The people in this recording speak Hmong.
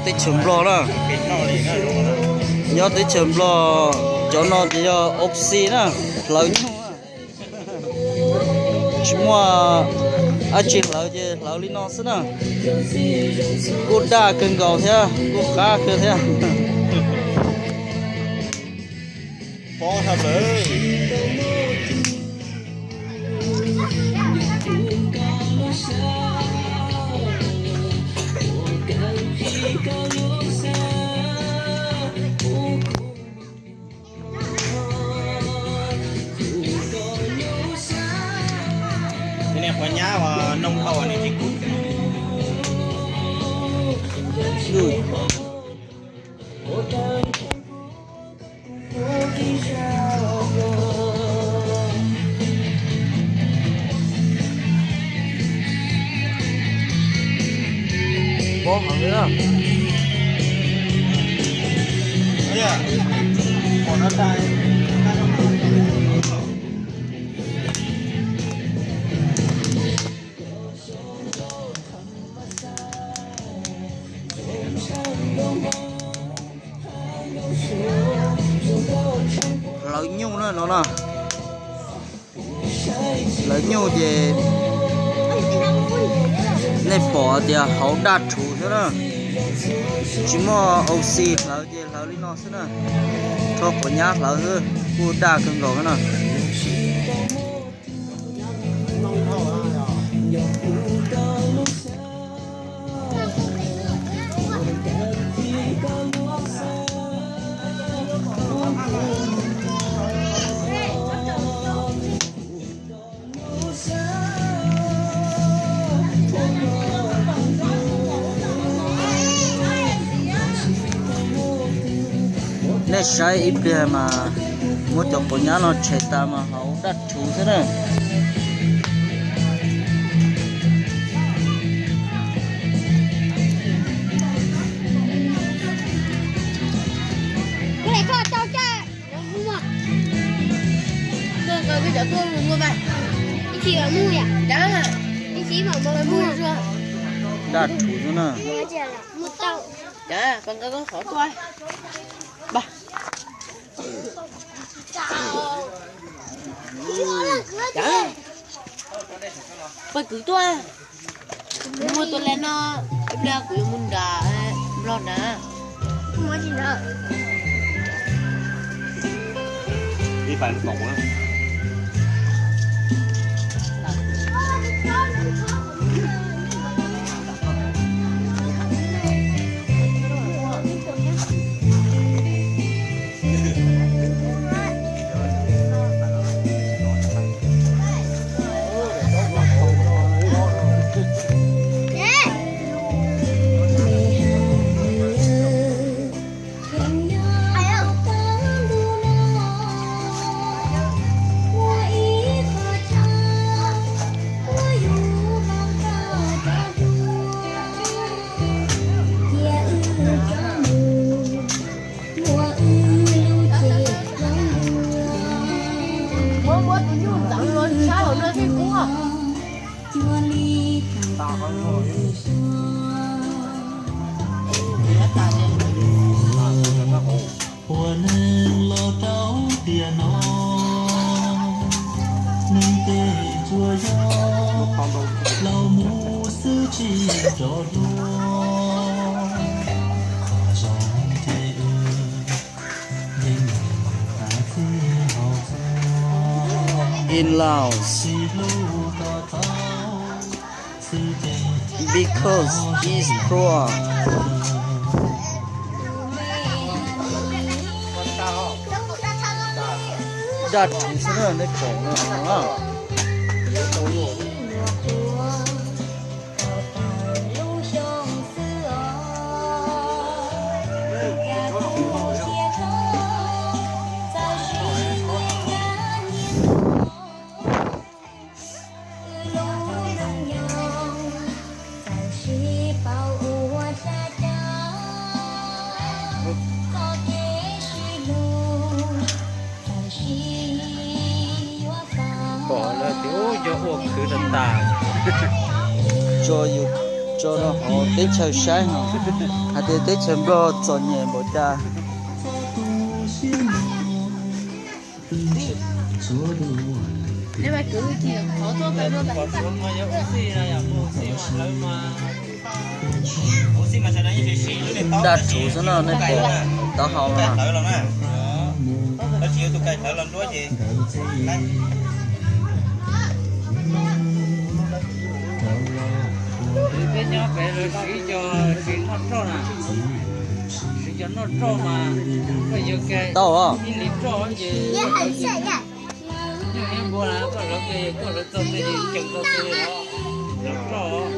Teb chaws Nplog na, nyob teb chaws Nplog, cov no ces yog oxy na, hlawv nyuj na. Tsis muaj dab tsi hlawv ces hlawv li no xwb na. Kuj daj kawg nkaus thiab kuj qab kawg thiab. Tej niag quav nyab uas noj hau nws tsis kub. Hlawv nyuj na no na. Hlawv nyuj ces nej pom tias hauv daj rhuv xwb na. Tsis muaj oxy hlawv ces hlawv li no xwb na. Rho quav nyab hlawv xwb kuj daj kawg nkaus xwb na. Nej saib ib pliag mas muab cov quav nyab no tshem tas mas hauv daj rhuv xwb na. Daj rhuv xwb na. Pab kwv tuaj, muaj tua le no, ib pliag kuv yuav mus nram Nplog na. Muab muab tus nyuj ntxeev los saib hauv no thiaj kub. Ua neeg los rau tiam no, neeg tej tsuas yog laus mus xwb tsis rov dua. Qhov zoo ces wb yeej mus tas txij hauv txhua. In Laos, because it's cruel. Daj rhuv xwb na, nej pom na. Pom lawm tias ub, yog ua khwv tas tas. Tso yus Tso rau hauv teb chaws saib no, hais tias teb chaws Nplog txom nyem npaum cas. Daj rhuv xwb no nej pom taub hau no. Peb nyob pem lawv siv cov, siv noj roj na, siv cov noj roj mas koj yuav tau ib lis roj ces nyuj yeej npua na, koj lawv, koj lawv txog twg ces ceem txog twg, lawv roj.